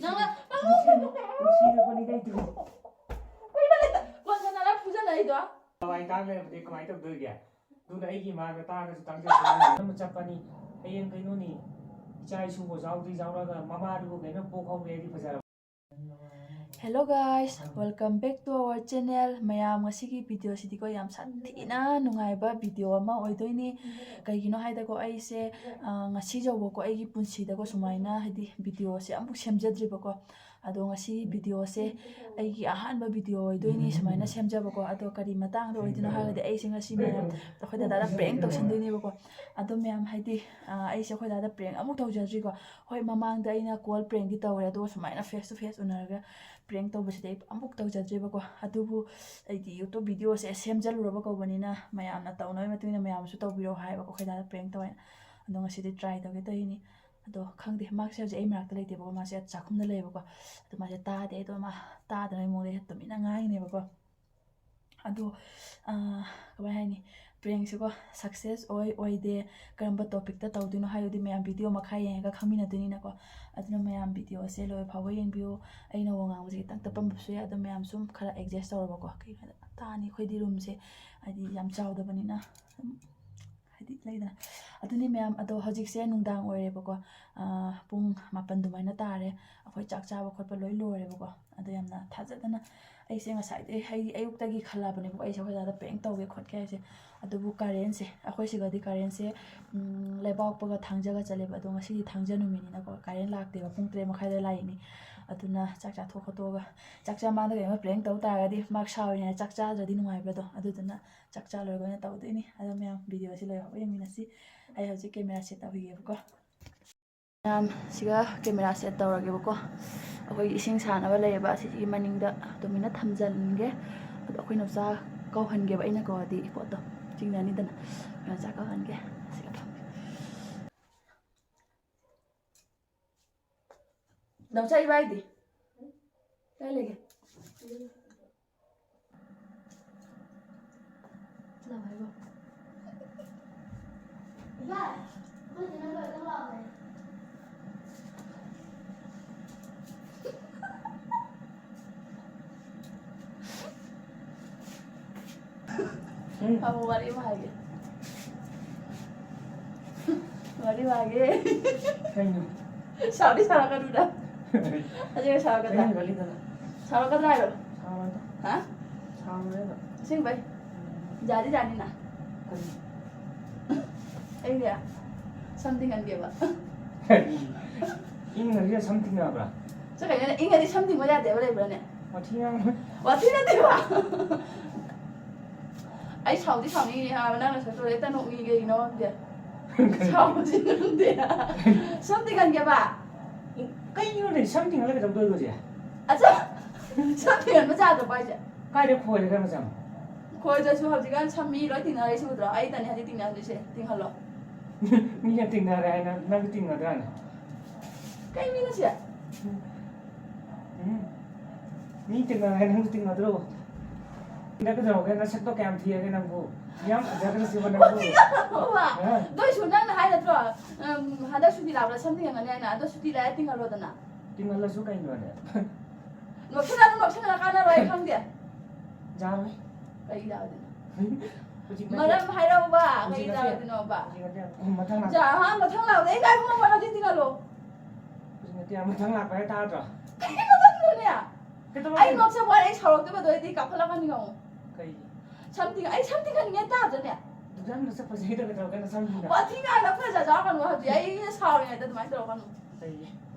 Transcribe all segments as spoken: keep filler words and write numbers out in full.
ꯅꯪꯅ ꯅꯨꯡꯁꯤꯔꯕꯅꯤ ꯀꯩꯗꯧꯔꯦ? ꯀꯨꯏꯅ ꯂꯩꯇ-, ꯐꯣꯟ ꯁꯥꯟꯅꯔ ꯐꯨꯖꯜꯂꯛꯏꯗꯣ꯫ ꯂꯋꯥꯏ ꯇꯥꯡ ꯂꯩꯔꯕꯗꯤ ꯀꯃꯥꯏꯅ ꯇꯧꯗꯣꯏꯒꯦ? ꯑꯗꯨꯅ ꯑꯩꯒꯤ ꯏꯃꯥꯡꯗ ꯇꯥꯡꯉꯁꯨ ꯇꯥꯡꯖꯁꯅꯨ꯫ ꯑꯗꯨꯝ ꯆꯠꯄꯅꯤ꯫ ꯍꯌꯦꯡ ꯀꯩꯅꯣꯅꯤ, ꯏꯆꯥ ꯏꯁꯨꯕꯨ ꯌꯥꯎꯗ꯭ꯔꯤ ꯌꯥꯎꯔꯒ ꯃꯃꯥꯗꯨꯕꯨ ꯀꯩꯅꯣ ꯄꯣꯛ ꯍꯧꯔꯦ ꯍꯥꯏꯗꯤ ꯐꯖꯔꯕ꯫ Hello guys, welcome back to our channel. ꯃꯌꯥꯝ, ꯉꯁꯤꯒꯤ ꯚꯤꯗꯤꯑꯣꯁꯤꯗꯤꯀꯣ ꯌꯥꯝ ꯁꯥꯊꯤꯅ ꯅꯨꯡꯉꯥꯏꯕ ꯚꯤꯗꯤꯑꯣ ꯑꯃ ꯑꯣꯏꯗꯣꯏꯅꯤ꯫ ꯀꯩꯒꯤꯅꯣ ꯍꯥꯏꯗꯀꯣ ꯑꯩꯁꯦ, ꯑ, ꯉꯁꯤ ꯐꯥꯎꯕꯀꯣ ꯑꯩꯒꯤ ꯄꯨꯟꯁꯤꯗꯀꯣ ꯁꯨꯃꯥꯏꯅ ꯍꯥꯏꯗꯤ ꯚꯤꯗꯤꯑꯣꯁꯦ ꯑꯃꯨꯛ ꯁꯦꯝꯖꯗ꯭ꯔꯤꯕꯀꯣ꯫ ꯑꯗꯣ ꯉꯁꯤ ꯚꯤꯗꯤꯑꯣꯁꯦ ꯑꯩꯒꯤ ꯑꯍꯥꯟꯕ ꯚꯤꯗꯤꯑꯣ ꯑꯣꯏꯗꯣꯏꯅꯤ ꯁꯨꯃꯥꯏꯅ ꯁꯦꯝꯖꯕꯀꯣ꯫ ꯑꯗꯣ ꯀꯔꯤ ꯃꯇꯥꯡꯗ ꯑꯣꯏꯗꯣꯏꯅꯣ ꯍꯥꯏꯔꯒꯗꯤ ꯑꯩꯁꯦ ꯉꯁꯤ ꯃꯌꯥꯝ ꯑꯩꯈꯣꯏ ꯗꯗꯥꯗ prank ꯇꯧꯁꯟꯗꯣꯏꯅꯦꯕꯀꯣ꯫ ꯑꯗꯣ ꯃꯌꯥꯝ ꯍꯥꯏꯗꯤ, ꯑ, ꯑꯩꯁꯦ ꯑꯩꯈꯣꯏ ꯗꯗꯥꯗ prank ꯑꯃꯨꯛ ꯇꯧꯖꯗ꯭ꯔꯤꯀꯣ꯫ ꯍꯣꯏ, ꯃꯃꯥꯡꯗ ꯑꯩꯅ call prankꯗꯤ ꯇꯧꯔꯦ, ꯑꯗꯨꯒ ꯁꯨꯃꯥꯏꯅ face to face ꯎꯅꯔꯒ prank ꯇꯧꯕꯁꯤꯗꯤ ꯑꯩ ꯑꯃꯨꯛ ꯇꯧꯖꯗ꯭ꯔꯤꯕꯀꯣ꯫ ꯑꯗꯨꯕꯨ ꯑꯩꯗꯤ YouTube ꯚꯤꯗꯤꯑꯣꯁꯦ ꯁꯦꯝꯖꯜꯂꯨꯔꯕ ꯀꯧꯕꯅꯤꯅ ꯃꯌꯥꯝꯅ ꯇꯧꯅꯕꯒꯤ ꯃꯇꯨꯡ ꯏꯟꯅ ꯃꯌꯥꯝꯁꯨ ꯇꯧꯕꯤꯔꯣ ꯍꯥꯏꯕꯀꯣ ꯑꯩꯈꯣꯏ ꯗꯗꯥꯗ prank ꯇꯧꯋꯦꯅ꯫ ꯑꯗꯣ ꯉꯁꯤꯗꯤ try ꯇꯧꯒꯦ ꯇꯧꯔꯤꯅꯤ꯫ ꯑꯗꯣ ꯈꯪꯗꯦ, ꯃꯥꯁꯦ ꯍꯧꯖꯤꯛ ꯑꯩ ꯃꯅꯥꯛꯇ ꯂꯩꯇꯦꯕꯀꯣ, ꯃꯥꯁꯦ ꯆꯥꯛꯈꯨꯝꯗ ꯂꯩꯌꯦꯕꯀꯣ꯫ ꯑꯗꯣ ꯃꯥꯁꯦ ꯇꯥꯗꯦ, ꯑꯗꯣ ꯃꯥ ꯇꯥꯗꯅꯕꯒꯤ ꯃꯑꯣꯡꯗ ꯑꯩꯁꯦ ꯇꯨꯃꯤꯟꯅ ꯉꯥꯡꯉꯤꯅꯦꯕꯀꯣ꯫ ꯑꯗꯣ, ꯑ, ꯀꯃꯥꯏ ꯍꯥꯏꯅꯤ, prankꯁꯦꯀꯣ success ꯑꯣꯏ ꯑꯣꯏꯗꯦ, ꯀꯔꯝꯕ topicꯇ ꯇꯧꯗꯣꯏꯅꯣ ꯍꯥꯏꯕꯗꯤ ꯃꯌꯥꯝ ꯚꯤꯗꯤꯑꯣ ꯃꯈꯥ ꯌꯦꯡꯉꯒ ꯈꯪꯃꯤꯟꯅꯗꯣꯏꯅꯤꯅꯀꯣ꯫ ꯑꯗꯨꯅ ꯃꯌꯥꯝ ꯚꯤꯗꯤꯑꯣꯁꯦ ꯂꯣꯏ ꯐꯥꯎꯕ ꯌꯦꯡꯕꯤꯌꯨ꯫ ꯑꯩꯅ ꯋꯥ ꯉꯥꯡꯕꯁꯦ ꯈꯤꯇꯪ ꯇꯞꯄꯝꯕꯁꯨ ꯌꯥꯏ, ꯑꯗꯣ ꯃꯌꯥꯝ ꯁꯨꯝ ꯈꯔ adjust ꯇꯧꯔꯒꯀꯣ꯫ ꯀꯩꯅꯣ ꯍꯥꯏꯗ ꯇꯥꯅꯤ ꯑꯩꯈꯣꯏꯗꯤ roomꯁꯦ ꯍꯥꯏꯗꯤ ꯌꯥꯝ ꯆꯥꯎꯗꯕꯅꯤꯅ꯫ ꯍꯥꯏꯗꯤ ꯂꯩꯗꯅ꯫ ꯑꯗꯨꯅꯤ ꯃꯌꯥꯝ, ꯑꯗꯣ ꯍꯧꯖꯤꯛꯁꯦ ꯅꯨꯡꯗꯥꯡ ꯑꯣꯏꯔꯦꯕꯀꯣ꯫ ꯑꯥ, ꯄꯨꯡ ꯃꯥꯄꯟ ꯑꯗꯨꯃꯥꯏꯅ ꯇꯥꯔꯦ꯫ ꯑꯩꯈꯣꯏ ꯆꯥꯛ ꯆꯥꯕ ꯈꯣꯠꯄ ꯂꯣꯏ ꯂꯣꯏꯔꯦꯕꯀꯣ꯫ ꯑꯗꯣ ꯌꯥꯝꯅ ꯊꯥꯖꯗꯅ ꯑꯩꯁꯦ ꯉꯁꯥꯏꯗꯩ, ꯑꯩ ꯑꯌꯨꯛꯇꯒꯤ ꯈꯜꯂꯕꯅꯦꯕꯀꯣ ꯑꯩꯁꯦ ꯑꯩꯈꯣꯏ ꯗꯥꯗ prank ꯇꯧꯒꯦ ꯈꯣꯠꯀꯦ ꯍꯥꯏꯁꯦ꯫ ꯑꯗꯨꯕꯨ currentꯁꯦ, ꯑꯩꯈꯣꯏ ꯁꯤꯒꯗꯤ currentꯁꯦ, ꯎꯝ, ꯂꯩꯕꯥꯛꯄꯣꯛꯄꯒ ꯊꯥꯡꯖꯒ ꯆꯠꯂꯦꯕ꯫ ꯑꯗꯣ ꯉꯁꯤꯗꯤ ꯊꯥꯡꯖ ꯅꯨꯃꯤꯠꯅꯤꯅꯀꯣ, current ꯂꯥꯛꯇꯦꯕ꯫ ꯄꯨꯡ ꯇꯔꯦꯠ ꯃꯈꯥꯏꯗ ꯂꯥꯛꯏꯅꯤ꯫ ꯑꯗꯨꯅ ꯆꯥꯛ ꯆꯥꯊꯣꯛ ꯈꯣꯠꯇꯣꯛꯑꯒ, ꯆꯥꯛ ꯆꯥ ꯃꯥꯡꯗ ꯀꯩꯅꯣ prank ꯇꯧ ꯇꯥꯔꯒꯗꯤ ꯃꯥꯛ ꯁꯥꯎꯔꯤꯅꯦꯅ ꯆꯥꯛ ꯆꯥꯗ꯭ꯔꯗꯤ ꯅꯨꯡꯉꯥꯏꯕꯗꯣ꯫ ꯑꯗꯨꯗꯨꯅ ꯆꯥꯛ ꯆꯥ ꯂꯣꯏꯔꯒ ꯑꯣꯏꯅ ꯇꯧꯗꯣꯏꯅꯤ꯫ ꯑꯗꯣ ꯃꯌꯥꯝ, ꯚꯤꯗꯤꯑꯣꯁꯤ ꯂꯣꯏꯍꯧꯕ ꯌꯦꯡꯃꯤꯟꯅꯁꯤ꯫ ꯑꯩ ꯍꯧꯖꯤꯛ camera set ꯇꯧꯈꯤꯒꯦꯕꯀꯣ꯫ ꯃꯌꯥꯝ, ꯁꯤꯒ camera set ꯇꯧꯔꯒꯦꯕꯀꯣ꯫ ꯑꯩꯈꯣꯏꯒꯤ ꯏꯁꯤꯡ ꯁꯥꯅꯕ ꯂꯩꯌꯦꯕ, ꯑꯁꯤꯒꯤ ꯃꯅꯤꯡꯗ ꯇꯨꯃꯤꯟꯅ ꯊꯝꯖꯟꯒꯦ꯫ ꯑꯗꯣ ꯑꯩꯈꯣꯏ ꯅꯥꯎꯆꯥ ꯀꯧꯍꯟꯒꯦꯕ, ꯑꯩꯅ ꯀꯧꯔꯗꯤ ꯄꯣꯠꯇꯣ ꯆꯤꯡꯅꯅꯤꯗꯅ꯫ ꯑꯩꯈꯣꯏ ꯅꯥꯎꯆꯥ ꯀꯧꯍꯟꯒꯦ꯫ ꯁꯤꯒ ꯊꯝꯒꯦ꯫ ꯅꯥꯎꯆꯥ, ꯏꯕꯥꯏꯗꯤ? ꯀꯥꯏ ꯂꯩꯒꯦ? ꯂꯥꯛꯑꯣ ꯍꯥꯏꯕꯣ꯫ ꯏꯕꯥꯏ, ꯑꯩꯈꯣꯏ ꯆꯦꯅ ꯂꯣꯏ ꯂꯧ ꯂꯥꯛꯑꯣ ꯍꯥꯏ꯫ ꯎꯝ꯫ ꯑꯃꯨꯛ ꯋꯥꯔꯤ ꯑꯃ ꯍꯥꯏꯒꯦ꯫ ꯋꯥꯔꯤ ꯑꯃ ꯍꯥꯏꯒꯦ꯫ ꯀꯩꯅꯣ? ꯁꯥꯎꯗꯤ ꯁꯥꯎꯔꯛꯀꯅꯨꯗ꯫ ꯑꯁꯦꯡꯕ ꯁꯥꯎꯔꯛꯀꯗ꯭ꯔꯥ? ꯀꯩꯅꯣ ꯒꯂꯤꯗꯅ? ꯁꯥꯎꯔꯛꯀꯗ꯭ꯔꯥ ꯍꯥꯏꯔꯣ? ꯁꯥꯎꯔꯣꯏꯗ꯫ ꯍꯥ? ꯁꯥꯎꯔꯣꯏꯕ꯫ ꯑꯁꯦꯡꯕꯩ? ꯎꯝ꯫ ꯌꯥꯗꯤ ꯌꯥꯅꯤꯅ? ꯀꯔꯤ? ꯑꯩꯗꯤ ꯁꯝ ꯇꯤꯡꯍꯟꯒꯦꯕ꯫ ꯀꯔꯤ? ꯏꯪꯉꯗꯤ ꯁꯝ ꯇꯤꯡꯅꯕ꯭ꯔꯥ? ꯆꯠꯈ꯭ꯔꯒꯅ ꯏꯪꯉꯗꯤ ꯁꯝ ꯇꯤꯡꯕ ꯌꯥꯗꯦꯕ ꯂꯩꯕ꯭ꯔꯥꯅꯦ? ꯋꯥꯊꯤ ꯉꯥꯡꯕ꯫ ꯋꯥꯊꯤ ꯅꯠꯇꯦꯕ꯫ ꯑꯩ ꯁꯥꯎꯗꯤ ꯁꯥꯎꯅꯤꯡꯉꯤ ꯍꯥꯏꯕ, ꯅꯪꯅ ꯁꯛꯇꯣ ꯍꯦꯛꯇ ꯅꯣꯛꯅꯤꯡꯉꯦ ꯀꯩꯒꯤꯅꯣ ꯈꯪꯗꯦ꯫ ꯁꯥꯎꯕꯁꯤ ꯈꯪꯗꯦ꯫ ꯁꯝ ꯇꯤꯡꯍꯟꯒꯦꯕ? ꯀꯩꯅꯣꯅꯦ, ꯁꯝ ꯇꯤꯡꯍꯜꯂꯒ ꯀꯩꯗꯧꯗꯣꯏꯕ ꯍꯧꯖꯤꯛ? ꯑꯆꯥ! ꯁꯝ ꯇꯤꯡꯍꯟꯕ ꯌꯥꯗ꯭ꯔꯕꯣ ꯍꯥꯏꯁꯦ? ꯀꯥꯏꯗ ꯈꯣꯏꯔꯒꯦ ꯃꯆꯥꯝ? ꯈꯣꯏꯗ꯭ꯔꯁꯨ ꯍꯧꯖꯤꯛꯀꯥꯟ ꯁꯝ ꯃꯤ ꯂꯣꯏ ꯇꯤꯡꯅꯔꯤꯁꯤ ꯎꯗ꯭ꯔꯣ? ꯑꯩꯇꯅꯤ ꯍꯧꯖꯤꯛ ꯇꯤꯡꯅꯗ꯭ꯔꯤꯁꯦ, ꯇꯤꯡꯍꯜꯂꯣ꯫ ꯃꯤꯅ ꯇꯤꯡꯅꯔꯦ ꯍꯥꯏꯅ ꯅꯪ ꯇꯤꯡꯅꯗ꯭ꯔꯥꯅꯦ? ꯀꯩ ꯃꯤꯅꯣ ꯁꯤ? ꯎꯝ? ꯃꯤ ꯇꯤꯡꯅꯔꯦ ꯍꯥꯏꯅ ꯅꯪꯁꯨ ꯇꯤꯡꯅꯗ꯭ꯔꯣ? ꯅꯪ ꯀꯩꯗꯧꯔꯒꯦ? ꯅꯁꯛꯇꯣ ꯀꯌꯥꯝ ꯊꯤꯔꯒꯦ ꯅꯪꯕꯨ? ꯌꯥꯝ ꯐꯖꯈ꯭ꯔꯁꯤꯕ ꯅꯪꯕꯨ꯫ ꯋꯥꯊꯤ ꯌꯥꯝ ꯇꯧꯕ꯫ ꯍꯥ? ꯑꯗꯨ ꯑꯣꯏꯁꯨ ꯅꯪꯅ ꯍꯥꯏ ꯅꯠꯇ꯭ꯔꯣ? ꯎꯝ, ꯍꯟꯗꯛ ꯁꯨꯇꯤ ꯂꯥꯛꯄꯗ ꯁꯝ ꯇꯤꯡꯍꯟꯒꯅꯤ ꯍꯥꯏꯅ꯫ ꯑꯗꯣ ꯁꯨꯇꯤ ꯂꯥꯛꯑꯦ, ꯇꯤꯡꯍꯜꯂꯣꯗꯅ꯫ ꯇꯤꯡꯍꯜꯂꯁꯨ ꯀꯩꯅꯣꯅꯦ? ꯅꯣꯛꯁꯤꯟꯅꯅꯨ, ꯅꯣꯛꯁꯤꯟꯅꯅꯨ, ꯀꯥꯟꯅꯔꯣꯏ, ꯑꯩ ꯈꯪꯗꯦ꯫ ꯌꯥꯔꯣꯏ꯫ ꯀꯩ ꯌꯥꯔꯣꯏꯗꯣꯏꯅꯣ? ꯍꯧꯖꯤꯛ ꯅꯠꯇꯦ꯫ ꯃꯔꯝ ꯍꯥꯏꯔꯛꯎꯕ, ꯍꯧꯖꯤꯛ ꯀꯩ ꯅꯠꯇꯦ꯫ ꯌꯥꯔꯣꯏꯗꯣꯏꯅꯣꯕ? ꯍꯧꯖꯤꯛ ꯅꯠꯇꯦ꯫ ꯃꯊꯪ ꯂꯥꯛ- ꯖꯥ-, ꯑꯍꯥ, ꯃꯊꯪ ꯂꯥꯛꯄꯗ ꯑꯩ ꯉꯥꯏꯈꯣ, ꯉꯝꯃꯣꯏ, ꯍꯧꯖꯤꯛ ꯇꯤꯡꯍꯜꯂꯣ꯫ ꯍꯧꯖꯤꯛ ꯅꯠꯇꯦ, ꯃꯊꯪ ꯂꯥꯛꯄꯗ ꯇꯥꯗ꯭ꯔꯣ? ꯀꯩ ꯃꯊꯪꯅꯣꯅꯦ? ꯀꯩꯗꯧꯔꯒꯦ? ꯑꯩ ꯅꯣꯛꯆꯕ ꯋꯥꯔꯦ, ꯑꯩ ꯁꯥꯎꯔꯛꯇꯣꯏꯕ, ꯑꯗꯨ ꯑꯩꯗꯤ ꯀꯥꯞꯈꯠꯂꯛꯀꯅꯤ ꯉꯥꯉꯣ꯫ ꯀꯩꯒꯤ? ꯁꯝ ꯇꯤꯡ-, ꯑꯩ ꯁꯝ ꯇꯤꯡꯍꯟꯅꯤꯡꯉꯦ ꯇꯥꯗ꯭ꯔꯅꯦ? ꯗꯨꯀꯥꯟꯗ ꯆꯠꯄꯁꯦ ꯍꯦꯛꯇ ꯀꯩꯗꯧꯔꯒꯦ ꯅꯁꯝꯗꯨꯅ? ꯋꯥꯊꯤ ꯉꯥꯡꯅꯨ, ꯐꯖ ꯆꯥꯔꯛꯀꯅꯨ ꯍꯧꯖꯤꯛ, ꯑꯩꯅ ꯁꯥꯎꯔꯤꯉꯩꯗ ꯑꯗꯨꯃꯥꯏꯅ ꯇꯧꯔꯛꯀꯅꯨ꯫ ꯀꯩꯒꯤ?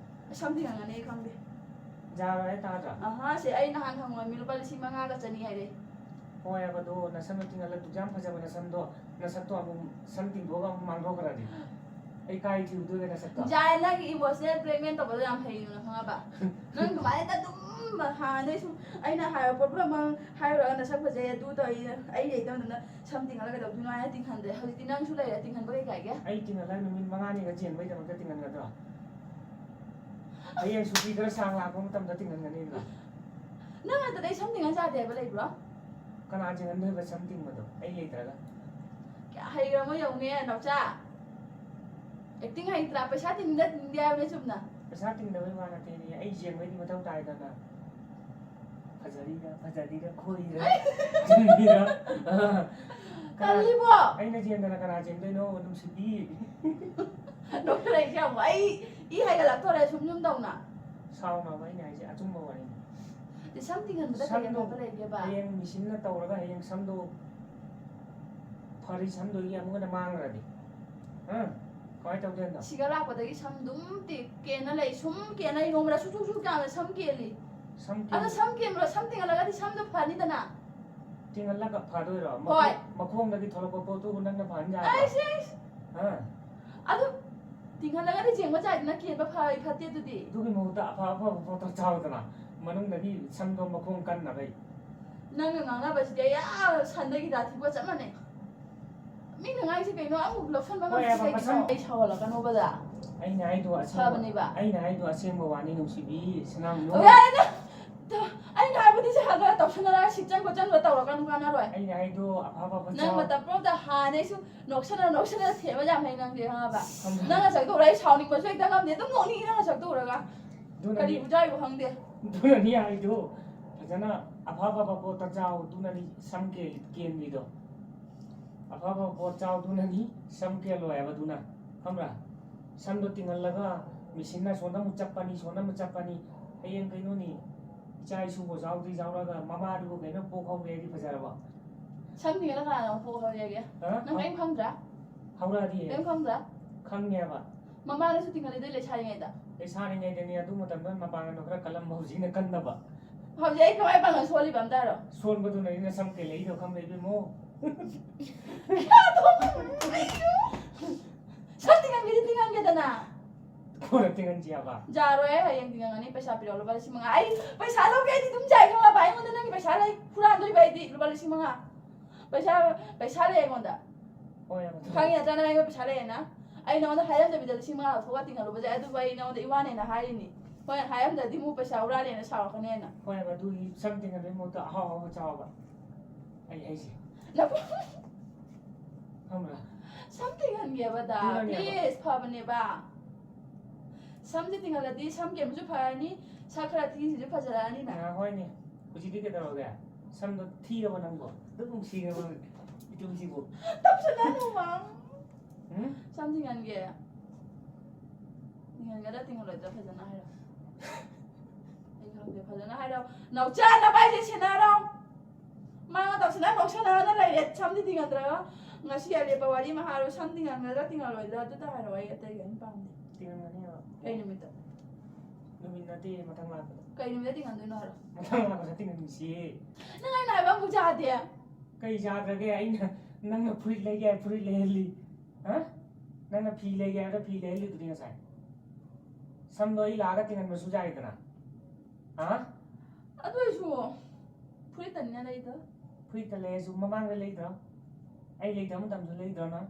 ꯑꯩ ꯁꯝ ꯇꯤꯡꯍꯟꯒꯅꯤ ꯑꯩ ꯈꯪꯗꯦ꯫ ꯌꯥꯔꯣꯏ ꯍꯥꯏ ꯇꯥꯗ꯭ꯔꯥ? ꯑꯍꯥ, ꯁꯦ ꯑꯩ ꯅꯍꯥꯟ ꯍꯪꯉꯨꯔꯃꯤ, ꯂꯨꯄꯥ ꯂꯤꯁꯤꯡ ꯃꯉꯥꯒ ꯆꯅꯤ ꯍꯥꯏꯔꯛꯑꯦ꯫ ꯍꯣꯏ ꯍꯥꯏꯕ, ꯑꯗꯣ ꯅꯁꯝꯗꯣ ꯇꯤꯡꯍꯜꯂ ꯗꯨꯛ ꯌꯥꯝ ꯐꯖꯕ ꯅꯁꯝꯗꯣ, ꯅꯁꯛꯇꯣ ꯑꯃꯨꯛ ꯁꯝ ꯇꯤꯡꯊꯣꯛꯑꯒ ꯑꯃꯨꯛ ꯃꯥꯡꯊꯣꯛꯈ꯭ꯔꯗꯤ? ꯑꯩ ꯀꯥꯏ ꯊꯤꯔꯨꯗꯣꯏꯕ ꯅꯁꯛꯇꯣ? ꯖꯥꯏ, ꯅꯪꯒꯤ emotional blackmail ꯇꯧꯕꯗꯣ ꯌꯥꯝ ꯍꯩꯌꯦ ꯅꯪ ꯈꯪꯉꯕ? ꯅꯪ ꯑꯗꯨꯃꯥꯏꯅ ꯑꯗꯨꯝ ꯍꯥꯟꯅꯗꯩ ꯁꯨꯝ ꯑꯩꯅ ꯍꯥꯏꯕ ꯄꯣꯠ ꯄꯨꯝꯅꯃꯛ ꯍꯥꯏꯔꯨꯔꯒ ꯅꯁꯛ ꯐꯖꯩ ꯑꯗꯨ ꯇꯧꯏ, ꯑꯩ ꯂꯩꯇꯕ ꯃꯇꯝꯗ ꯁꯝ ꯇꯤꯡꯍꯜꯂ ꯀꯩꯗꯧꯗꯣꯏꯅꯣ ꯍꯥꯏꯅ ꯇꯤꯡꯍꯟꯗ꯭ꯔꯦ꯫ ꯍꯧꯖꯤꯛꯇꯤ ꯅꯪꯁꯨ ꯂꯩꯔꯦ, ꯇꯤꯡꯍꯟꯕ ꯀꯩ ꯀꯥꯏꯒꯦ? ꯑꯩ ꯇꯤꯡꯍꯜꯂꯒ ꯅꯨꯃꯤꯠ ꯃꯉꯥꯅꯤꯒ ꯆꯦꯟꯕꯩꯗꯃꯛꯇ ꯇꯤꯡꯍꯟꯒꯗ꯭ꯔꯣ? ꯍꯌꯦꯡ ꯁꯨꯇꯤ ꯈꯔ ꯁꯥꯡ ꯂꯥꯛꯄ ꯃꯇꯝꯗ ꯇꯤꯡꯍꯟꯒꯅꯤꯗꯅ꯫ ꯅꯪ ꯅꯠꯇꯗꯤ ꯑꯩ ꯁꯝ ꯇꯤꯡꯍꯟ ꯌꯥꯗꯦ ꯍꯥꯏꯕ ꯂꯩꯕ꯭ꯔꯣ? ꯀꯅꯥ ꯇꯤꯡꯍꯟꯗꯣꯏꯕ ꯁꯝ ꯇꯤꯡꯕꯗꯣ ꯑꯩ ꯂꯩꯇ꯭ꯔꯒ? ꯀꯌꯥ ꯍꯩꯈ꯭ꯔꯃꯣ ꯌꯦꯡꯉꯨꯅꯦ, ꯅꯥꯎꯆꯥ꯫ Acting ꯍꯩꯇ꯭ꯔꯥ? ꯄꯩꯁꯥ ꯇꯤꯡꯗ ꯇꯤꯡꯗꯦ ꯍꯥꯏꯕꯅꯦ ꯆꯨꯝꯅ꯫ ꯄꯩꯁꯥ ꯇꯤꯡꯗꯕꯩ ꯋꯥ ꯅꯠꯇꯦꯅꯦ, ꯑꯩ ꯌꯦꯡꯕꯩꯗꯤ ꯃꯊꯧ ꯇꯥꯏꯗꯅ꯫ ꯐꯖꯔꯤꯔ ꯐꯖꯔꯤꯔ ꯈꯣꯏꯔꯤꯔ ꯆꯨꯝꯃꯤꯔ? ꯑ, ꯀꯅꯥ- ꯇꯜꯂꯤꯕꯣ꯫ ꯑꯩꯅ ꯆꯦꯟꯗꯅ ꯀꯅꯥ ꯆꯦꯟꯗꯣꯏꯅꯣ? ꯅꯨꯡꯁꯤꯕꯤ꯫ ꯅꯣꯛꯁꯜꯂꯛꯏꯁꯦ ꯌꯥꯝ ꯑꯩ ꯏ ꯍꯥꯏꯒꯠꯂꯛꯇꯣꯔꯦ ꯁꯨꯝ ꯁꯨꯝ ꯇꯧꯅ꯫ ꯁꯥꯎꯅꯕ ꯑꯩꯅ ꯍꯥꯏꯁꯦ ꯑꯆꯨꯝꯕ ꯋꯥꯔꯤꯅꯤ꯫ ꯁꯝ ꯇꯤꯡꯍꯟꯕꯗ ꯀꯔꯤ ꯁꯝꯗꯣ ꯑꯐꯕ ꯂꯩꯒꯦꯕ? ꯍꯌꯦꯡ ꯃꯦꯆꯤꯟꯅ ꯇꯧꯔꯒ ꯍꯌꯦꯡ ꯁꯝꯗꯣ ꯐꯔꯤ ꯁꯝꯗꯣ ꯌꯥꯝ ꯑꯃꯨꯛ ꯍꯦꯟꯅ ꯃꯥꯡꯈ꯭ꯔꯗꯤ? ꯍꯥ? ꯀꯃꯥꯏꯅ ꯇꯧꯗꯣꯏꯅꯣ? ꯁꯤꯒ ꯂꯥꯛꯄꯗꯒꯤ ꯁꯝ ꯑꯗꯨꯝ ꯇꯤ- ꯀꯦꯟꯅ ꯂꯩ, ꯁꯨꯝ ꯀꯦꯟꯅ ꯂꯩ, ꯅꯣꯡꯃꯗ ꯁꯨꯛ ꯁꯨꯛ ꯁꯨꯛ ꯌꯥꯝꯅ ꯁꯝ ꯀꯦꯜꯂꯤ꯫ ꯁꯝ ꯑꯗꯣ ꯀꯦꯟ- ꯁꯝ ꯀꯦꯟꯕꯗꯣ ꯁꯝ ꯇꯤꯡꯍꯜꯂꯒꯗꯤ ꯁꯝꯗꯣ ꯐꯅꯤꯗꯅ꯫ ꯇꯤꯡꯍꯜꯂꯒ ꯐꯗꯣꯏꯔꯣ? ꯃꯈꯣꯡ- ꯍꯣꯏ꯫ ꯃꯈꯣꯡꯗꯒꯤ ꯊꯣꯛꯂꯛꯄ ꯄꯣꯠꯇꯨꯕꯨ ꯅꯪꯅ ꯐꯍꯟ ꯌꯥꯕ꯭ꯔꯣ? ꯑꯩꯁ, ꯑꯩꯁ꯫ ꯍꯥ? ꯑꯗꯨ ꯇꯤꯡꯍꯜꯂꯒꯗꯤ ꯆꯦꯡꯕ ꯆꯥꯏꯗꯅ ꯀꯦꯟꯕ ꯐꯩ ꯐꯠꯇꯦ ꯑꯗꯨꯗꯤ꯫ ꯑꯗꯨꯒꯤ ꯃꯍꯨꯠꯇ ꯑꯐ ꯑꯐꯕ ꯄꯣꯠꯇꯣ ꯆꯥꯎꯗꯅ, ꯃꯅꯨꯡꯗꯒꯤ ꯁꯝꯗꯣ ꯃꯈꯣꯡ ꯀꯟꯅꯕꯩ꯫ ꯅꯪꯅ ꯉꯥꯡꯅꯕꯁꯤꯗꯤ ꯑꯩ ꯑꯥ ꯁꯟꯗꯒꯤ ꯗꯥꯊꯤꯕꯒ ꯆꯞ ꯃꯥꯟꯅꯩ꯫ ꯃꯤꯅ ꯉꯥꯡꯉꯤꯁꯦ ꯀꯩꯅꯣ? ꯑꯃꯨꯛ ꯂꯧꯁꯟꯕ ꯍꯣꯏ, ꯉꯝꯗ꯭ꯔꯤꯁꯦ ꯑꯕ, ꯀꯩꯒꯤꯅꯣ? ꯃꯁꯝ- ꯑꯩ ꯁꯥꯎꯍꯜꯂꯛꯀꯅꯣꯕꯗ꯫ ꯑꯩꯅ ꯍꯥꯏꯗꯣ ꯑꯁꯦꯡꯕ ꯐꯕꯅꯦꯕ꯫ ꯑꯩꯅ ꯍꯥꯏꯗꯣ ꯑꯁꯦꯡꯕ ꯋꯥꯅꯤ, ꯅꯨꯡꯁꯤꯕꯤ ꯁꯅꯥꯝ ꯑꯣ, ꯌꯥꯔꯦꯗ꯫ ꯇ- ꯑꯩꯅ ꯍꯥꯏꯕꯗꯤ ꯁꯤ ꯍꯥꯟꯅ ꯇꯧꯁꯟꯅꯔꯒ ꯁꯤꯛꯆꯟ ꯈꯣꯠꯆꯟꯕ ꯇꯧꯔꯛꯀꯅꯨ, ꯀꯥꯟꯅꯔꯣꯏ꯫ ꯑꯩꯅ ꯍꯥꯏꯗꯣ ꯑꯐ ꯑꯐꯕ ꯅꯪ ꯆꯥꯎ꯫ ꯃꯇꯝ ꯄꯨꯝꯅꯃꯛꯇ ꯍꯥꯟꯅꯩꯁꯨ ꯅꯣꯛꯁꯟꯅ ꯅꯣꯛꯁꯟꯅ ꯊꯦꯝꯕ ꯌꯥꯝ ꯍꯩ ꯅꯪꯗꯤ, ꯈꯪꯉꯕ? ꯈꯪꯉꯦ꯫ ꯅꯪꯅ ꯁꯛꯇꯣꯛꯎꯔ ꯑꯩ ꯁꯥꯎꯅꯤꯡꯕꯁꯨ ꯍꯦꯛꯇ ꯉꯝꯗꯦ, ꯑꯗꯨꯝ ꯅꯣꯛꯅꯤꯡꯉꯤ ꯅꯪꯅ ꯁꯛꯇꯣꯛꯎꯔꯒ꯫ ꯑꯗꯨꯅꯅꯤ- ꯀꯔꯤꯕꯨ ꯆꯥꯏꯕ ꯈꯪꯗꯦ꯫ ꯑꯗꯨꯅꯅꯤ ꯍꯥꯏꯗꯣ, ꯐꯖꯅ ꯑꯐ ꯑꯐꯕ ꯄꯣꯠꯇ ꯆꯥꯎ, ꯑꯗꯨꯅꯅꯤ ꯁꯝ ꯀꯦ- ꯀꯦꯟꯗ꯭ꯔꯤꯗꯣ꯫ ꯑꯐꯕ ꯄꯣꯠ ꯆꯥꯎ, ꯑꯗꯨꯅꯅꯤ ꯁꯝ ꯀꯦꯜꯂꯣꯏ ꯍꯥꯏꯕꯗꯨꯅ, ꯈꯪꯕ꯭ꯔꯥ? ꯁꯝꯗꯣ ꯇꯤꯡꯍꯜꯂꯒ ꯃꯦꯆꯤꯟꯅ ꯁꯣꯝꯗ ꯑꯃꯨꯛ ꯆꯞꯄꯅꯤ, ꯁꯣꯝꯗ ꯑꯃꯨꯛ ꯆꯞꯄꯅꯤ꯫ ꯍꯌꯦꯡ ꯀꯩꯅꯣꯅꯤ, ꯏꯆꯥ ꯏꯁꯨꯕꯨ ꯆꯥꯎꯗ꯭ꯔꯤ ꯆꯥꯎꯔꯒ ꯃꯃꯥꯗꯨꯕꯨ ꯀꯩꯅꯣ ꯄꯣꯛ ꯍꯧꯔꯦꯗꯤ ꯐꯖꯔꯕꯣ? ꯁꯝ ꯇꯤꯡꯍꯜꯂ ꯀꯅꯥꯅ ꯄꯣꯛ ꯍꯧꯔꯒꯦ? ꯍꯥ? ꯅꯪ ꯀꯔꯤꯝ ꯈꯪꯗ꯭ꯔꯥ? ꯍꯧꯔꯛꯑꯗꯤ ꯀꯔꯤꯝ ꯈꯪꯗ꯭ꯔꯥ? ꯈꯪꯉꯦꯕ꯫ ꯃꯃꯥꯗꯁꯨ ꯇꯤꯡꯍꯜꯂꯤꯗ ꯂꯩꯁꯥꯔꯤꯉꯩꯗ꯫ ꯂꯩꯁꯥꯔꯤꯉꯩꯗꯅꯤ ꯑꯗꯨ ꯃꯇꯝꯗ ꯃꯄꯥꯡꯒꯜꯗꯣ ꯈꯔ ꯀꯜꯂꯝꯕ, ꯍꯧꯖꯤꯛꯅ ꯀꯟꯗꯕ꯫ ꯍꯧꯖꯤꯛ ꯑꯩ ꯀꯃꯥꯏ ꯄꯥꯡꯒꯜ ꯁꯣꯜꯂꯤꯕ ꯑꯝꯇ ꯍꯥꯏꯔꯣ? ꯁꯣꯟꯕꯗꯨꯅꯅꯤ ꯅꯁꯝ ꯀꯦꯜꯂꯛꯏꯗꯣ, ꯈꯪꯕ꯭ꯔꯥ ꯏꯕꯦꯝꯃꯣ? ꯁꯝ ꯇꯤꯡꯍꯟꯒꯦꯗꯤ ꯇꯤꯡꯍꯟꯒꯦꯗꯅ꯫ ꯀꯣꯟꯅ ꯇꯤꯡꯍꯟꯁꯤ ꯍꯥꯏꯕ꯫ ꯌꯥꯔꯣꯏ, ꯑꯩ ꯍꯌꯦꯡ ꯇꯤꯡꯍꯟꯒꯅꯤ, ꯄꯩꯁꯥ ꯄꯤꯔꯛꯑꯣ, ꯂꯨꯄꯥ ꯂꯤꯁꯤꯡ ꯃꯉꯥ꯫ ꯑꯩ ꯄꯩꯁꯥ ꯂꯧꯒꯦ, ꯑꯩꯗꯤ ꯑꯗꯨꯝ ꯌꯥꯏ, ꯈꯪꯉꯕ? ꯑꯩꯉꯣꯟꯗ ꯅꯪꯒꯤ ꯄꯩꯁꯥ ꯂꯩ, ꯍꯨꯔꯥꯟꯗꯣꯔꯤꯕ ꯑꯩꯗꯤ, ꯂꯨꯄꯥ ꯂꯤꯁꯤꯡ ꯃꯉꯥ꯫ ꯄꯩꯁꯥ, ꯄꯩꯁꯥ ꯂꯩ ꯑꯩꯉꯣꯟꯗ꯫ ꯍꯣꯏ, ꯌꯥꯝ ꯊꯨꯅ꯫ ꯈꯪꯉꯤ ꯅꯠꯇ꯭ꯔꯥ ꯅꯪ ꯑꯩꯉꯣꯟꯗ ꯄꯩꯁꯥ ꯂꯩꯌꯦꯅ? ꯑꯩ ꯅꯉꯣꯟꯗ ꯍꯥꯏꯔꯝꯗꯕꯤꯗ ꯂꯤꯁꯤꯡ ꯃꯉꯥ ꯂꯧꯊꯣꯛꯑꯒ ꯇꯤꯡꯍꯜꯂꯨꯕꯁꯦ, ꯑꯗꯨꯕꯨ ꯑꯩ ꯅꯉꯣꯟꯗ ꯏꯋꯥꯅꯦꯅ ꯍꯥꯏꯔꯤꯅꯤ꯫ ꯍꯣꯏ, ꯍꯥꯏꯔꯝꯗ꯭ꯔꯗꯤ ꯑꯃꯨꯛ ꯄꯩꯁꯥ ꯍꯨꯔꯥꯜꯂꯦꯅ ꯁꯥꯎꯔꯛꯀꯅꯦꯅ꯫ ꯍꯣꯏ, ꯑꯗꯨꯒꯤ ꯁꯝ ꯇꯤꯡꯍꯟꯕꯒꯤ ꯃꯍꯨꯠꯇ ꯑꯍꯥꯎ ꯑꯍꯥꯎꯕ ꯆꯥꯎꯕ꯫ ꯑꯩ ꯍꯥꯏꯁꯦ꯫ ꯅꯕꯨ- ꯈꯪꯕ꯭ꯔꯥ? ꯁꯝ ꯇꯤꯡꯍꯟꯒꯦꯕꯗ, ꯇꯤꯡꯍꯟꯒꯦꯕ꯫ ꯄ꯭ꯂꯤꯁ, ꯐꯕꯅꯦꯕ꯫ ꯁꯝꯁꯦ ꯇꯤꯡꯍꯜꯂꯗꯤ ꯁꯝ ꯀꯦꯟꯕꯁꯨ ꯐꯔꯅꯤ, ꯁꯛ ꯈꯔ ꯊꯤꯁꯤꯁꯨ ꯐꯖꯔꯛꯑꯅꯤꯅ꯫ ꯑ, ꯍꯣꯏꯅꯦ꯫ ꯍꯧꯖꯤꯛꯇꯤ ꯀꯩꯗꯧꯔꯒꯦ? ꯁꯝꯗꯣ ꯊꯤꯔꯕ ꯅꯪꯕꯣ? ꯑꯗꯨꯛ ꯅꯨꯡꯁꯤꯔꯕ ꯏꯇꯨꯡꯁꯤꯕꯨ? ꯇꯧꯁꯤꯟꯅꯅꯨ, ꯃꯥꯡ꯫ ꯎꯝ? ꯁꯝ ꯊꯤꯡꯍꯟꯒꯦ꯫ ꯊꯤꯡꯍꯟꯒꯗ꯭ꯔꯥ ꯊꯤꯡꯍꯜꯂꯣꯏꯗ꯭ꯔꯥ ꯐꯖꯅ ꯍꯥꯏꯔꯣ꯫ ꯑꯩ ꯈꯪꯗꯦ, ꯐꯖꯅ ꯍꯥꯏꯔꯣ꯫ ꯅꯥꯎꯆꯥ, ꯅꯕꯥꯏꯁꯦ ꯁꯦꯟꯅꯔꯣ꯫ ꯃꯥꯅ ꯇꯧꯁꯤꯟꯅ ꯅꯣꯛꯁꯟꯅꯗꯅ ꯂꯩꯔꯦ꯫ ꯁꯝꯗꯤ ꯊꯤꯡꯍꯟꯗ꯭ꯔꯒ ꯉꯁꯤ ꯑꯂꯦꯞꯄ ꯋꯥꯔꯤ ꯑꯃ ꯍꯥꯏꯔꯣ꯫ ꯁꯝ ꯊꯤꯡꯍꯟꯒꯗ꯭ꯔꯥ ꯊꯤꯡꯍꯜꯂꯣꯏꯗ꯭ꯔꯥ ꯑꯗꯨꯇ ꯍꯥꯏꯔꯣ꯫ ꯑꯩ ꯑꯇꯩ ꯀꯩꯝ ꯄꯥꯝꯗꯦ꯫ ꯊꯤꯡꯍꯟꯒꯅꯤ ꯍꯥꯏꯕ꯫ ꯀꯩ ꯅꯨꯃꯤꯠꯇ? ꯅꯨꯃꯤꯠ ꯅꯠꯇꯦ, ꯃꯊꯪ ꯂꯥꯛꯄꯗ꯫ ꯀꯩ ꯅꯨꯃꯤꯠꯇ ꯊꯤꯡꯍꯟꯗꯣꯏꯅꯣ ꯍꯥꯏꯔꯣ꯫ ꯃꯊꯪ ꯂꯥꯛꯄꯗ ꯊꯤꯡꯍꯟꯁꯤꯌꯦ꯫ ꯅꯪ ꯑꯩꯅ ꯍꯥꯏꯕ ꯑꯃꯨꯛ ꯌꯥꯗꯦ꯫ ꯀꯩ ꯌꯥꯗ꯭ꯔꯒꯦ? ꯑꯩꯅ ꯅꯪꯅ ꯐꯨꯔꯤꯠ ꯂꯩꯒꯦ ꯍꯥꯏ ꯐꯨꯔꯤꯠ ꯂꯩꯍꯜꯂꯤ꯫ ꯍꯥ? ꯅꯪꯅ ꯐꯤ ꯂꯩꯒꯦ ꯍꯥꯏꯕꯗ ꯐꯤ ꯂꯩꯍꯜꯂꯤꯗꯨꯗꯤ ꯉꯁꯥꯏ꯫ ꯁꯝꯗꯣ ꯑꯩ ꯂꯥꯛꯑꯒ ꯊꯤꯡꯍꯟꯕꯁꯨ ꯌꯥꯏꯗꯅ꯫ ꯍꯥ? ꯑꯗꯨ ꯑꯣꯏꯁꯨ ꯐꯨꯔꯤꯠꯇꯅꯤꯅ ꯂꯩꯗ꯫ ꯐꯨꯔꯤꯠꯇ ꯂꯩꯔꯁꯨ ꯃꯃꯥꯡꯗ ꯂꯩꯗ꯭ꯔꯣ? ꯑꯩ ꯂꯩꯇꯕ ꯃꯇꯝꯗ ꯂꯩꯗ꯭ꯔꯣ ꯅꯪ?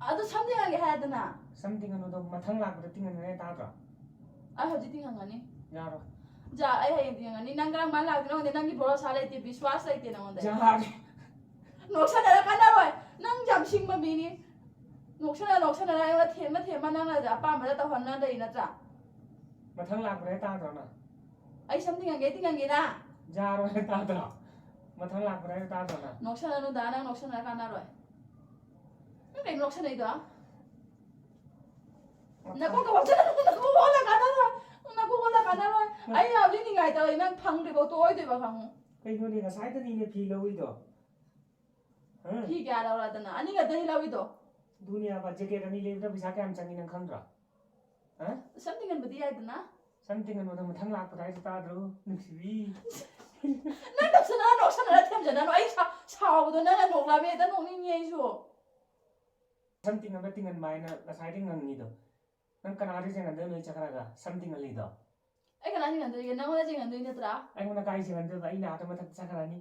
ꯑꯗꯨ ꯁꯝ ꯊꯤꯡꯍꯟꯒꯦ ꯍꯥꯏꯗꯅ꯫ ꯁꯝ ꯊꯤꯡꯍꯟꯕꯗꯣ ꯃꯊꯪ ꯂꯥꯛꯄꯗ ꯊꯤꯡꯍꯟꯒꯅꯤ ꯇꯥꯗ꯭ꯔꯣ? ꯑꯩ ꯍꯧꯖꯤꯛ ꯊꯤꯡꯍꯟꯒꯅꯤ꯫ ꯌꯥꯔꯣꯏ꯫ ꯖꯥ, ꯑꯩ ꯍꯌꯦꯡ ꯊꯤꯡꯍꯟꯒꯅꯤ꯫ ꯅꯪ ꯀꯔꯝ ꯀꯥꯟ ꯂꯥꯛꯇꯣꯏꯅꯣ ꯈꯪꯗꯦ꯫ ꯅꯪꯒꯤ ꯚꯔꯣꯁꯥ ꯂꯩꯇꯦ, ꯕꯤꯁ꯭ꯋꯥꯁ ꯂꯩꯇꯦ ꯅꯉꯣꯟꯗ꯫ ꯌꯥꯔꯦ꯫ ꯅꯣꯛꯁꯟꯅꯔ ꯀꯥꯟꯅꯔꯣꯏ꯫ ꯅꯪ ꯌꯥꯝ ꯁꯤꯡꯕ ꯃꯤꯅꯤ꯫ ꯅꯣꯛꯁꯟꯅ ꯅꯣꯛꯁꯟꯅꯔ ꯑꯩꯉꯣꯟꯗ ꯊꯦꯝꯃ ꯊꯦꯝꯃ ꯅꯪꯅ ꯑꯄꯥꯝꯕꯗ ꯇꯧꯍꯟꯅ ꯂꯩ ꯅꯠꯇ꯭ꯔꯥ? ꯃꯊꯪ ꯂꯥꯛꯄꯗ ꯍꯦꯛ ꯇꯥꯗ꯭ꯔꯣ ꯅꯪ? ꯑꯩ ꯁꯝ ꯊꯤꯡꯍꯟꯒꯦ ꯊꯤꯡꯍꯟꯒꯦꯅ꯫ ꯌꯥꯔꯣꯏ ꯍꯦꯛ ꯇꯥꯗ꯭ꯔꯣ? ꯃꯊꯪ ꯂꯥꯛꯄꯗ ꯍꯦꯛ ꯇꯥꯗ꯭ꯔꯣ ꯅꯪ? ꯅꯣꯛꯁꯟꯅꯅꯨꯗ, ꯅꯪ ꯅꯣꯛꯁꯟꯅꯔ ꯀꯥꯟꯅꯔꯣꯏ꯫ ꯅꯪ ꯀꯩꯅꯣ ꯅꯣꯛꯁꯟꯅꯩꯗꯣ? ꯅꯀꯣꯛꯇ ꯋꯥꯁꯟꯅꯅꯨ, ꯅꯀꯣꯛ ꯑꯣꯜꯂ ꯀꯥꯟꯅꯔꯣꯏ꯫ ꯅꯀꯣꯛ ꯑꯣꯜꯂ ꯀꯥꯟꯅꯔꯣꯏ꯫ ꯑꯩ ꯍꯧꯖꯤꯛ ꯅꯤꯡꯉꯥꯏ ꯇꯧꯔꯤ, ꯅꯪ ꯐꯪꯗ꯭ꯔꯤꯕꯧ ꯇꯣꯛꯑꯣꯏꯗꯣꯏꯕ ꯈꯪꯉꯨ꯫ ꯀꯩꯅꯣꯅꯦ, ꯉꯁꯥꯏꯗꯅꯤꯅꯦ ꯐꯤ ꯂꯧꯏꯗꯣ꯫ ꯍꯥ? ꯐꯤ ꯀꯌꯥ ꯂꯧꯔꯗꯅ? ꯑꯅꯤ ꯈꯛꯇꯅꯤ ꯂꯧꯏꯗꯣ꯫ ꯑꯗꯨꯅꯦ ꯍꯥꯏꯕ, ꯖꯦꯀꯦꯠ ꯑꯅꯤ ꯂꯩꯕꯗ ꯄꯩꯁꯥ ꯀꯌꯥꯝ ꯆꯪꯉꯤ ꯅꯪ ꯈꯪꯗ꯭ꯔꯣ? ꯍꯥ? ꯁꯝ ꯊꯤꯡꯍꯟꯕꯗꯤ ꯌꯥꯏꯗꯅ꯫ ꯁꯝ ꯊꯤꯡꯍꯟꯕꯗꯣ ꯃꯊꯪ ꯂꯥꯛꯄꯗ ꯍꯥꯏꯁꯦ ꯇꯥꯗ꯭ꯔꯣ? ꯅꯨꯡꯁꯤꯕꯤ꯫ ꯅꯪ ꯅꯣꯛꯁꯟꯅꯔ ꯅꯣꯛꯁꯟꯅꯔ ꯊꯦꯝꯖꯅꯅꯨ꯫ ꯑꯩ ꯁꯥ-, ꯁꯥꯎꯕꯗꯣ ꯅꯪꯅ ꯅꯣꯛꯂꯛꯑꯕ ꯍꯦꯛꯇ ꯅꯣꯛꯅꯤꯡꯉꯤ ꯑꯩꯁꯨ꯫ ꯁꯝ ꯊꯤꯡꯍꯟꯕ ꯊꯤꯡꯍꯟꯕ ꯍꯥꯏꯅ ꯉꯁꯥꯏꯗꯩ ꯉꯪꯉꯤꯗꯣ꯫ ꯅꯪ ꯀꯅꯥꯗ ꯆꯦꯡꯍꯟꯗꯣꯏꯅꯣ ꯅꯣꯏ ꯆꯠꯈ꯭ꯔꯒ ꯁꯝ ꯊꯤꯡꯍꯜꯂꯤꯗꯣ? ꯑꯩ ꯀꯅꯥ ꯆꯦꯡꯍꯟꯗꯣꯏꯒꯦ? ꯅꯪꯉꯣꯟꯗ ꯆꯦꯡꯍꯟꯗꯣꯏ ꯅꯠꯇ꯭ꯔꯥ? ꯑꯩꯉꯣꯟꯗ ꯀꯥꯏ ꯆꯦꯡꯍꯟꯗꯣꯏꯕ? ꯑꯩ ꯅꯥꯗ ꯃꯊꯛꯇ ꯆꯠꯈ꯭ꯔꯅꯤ꯫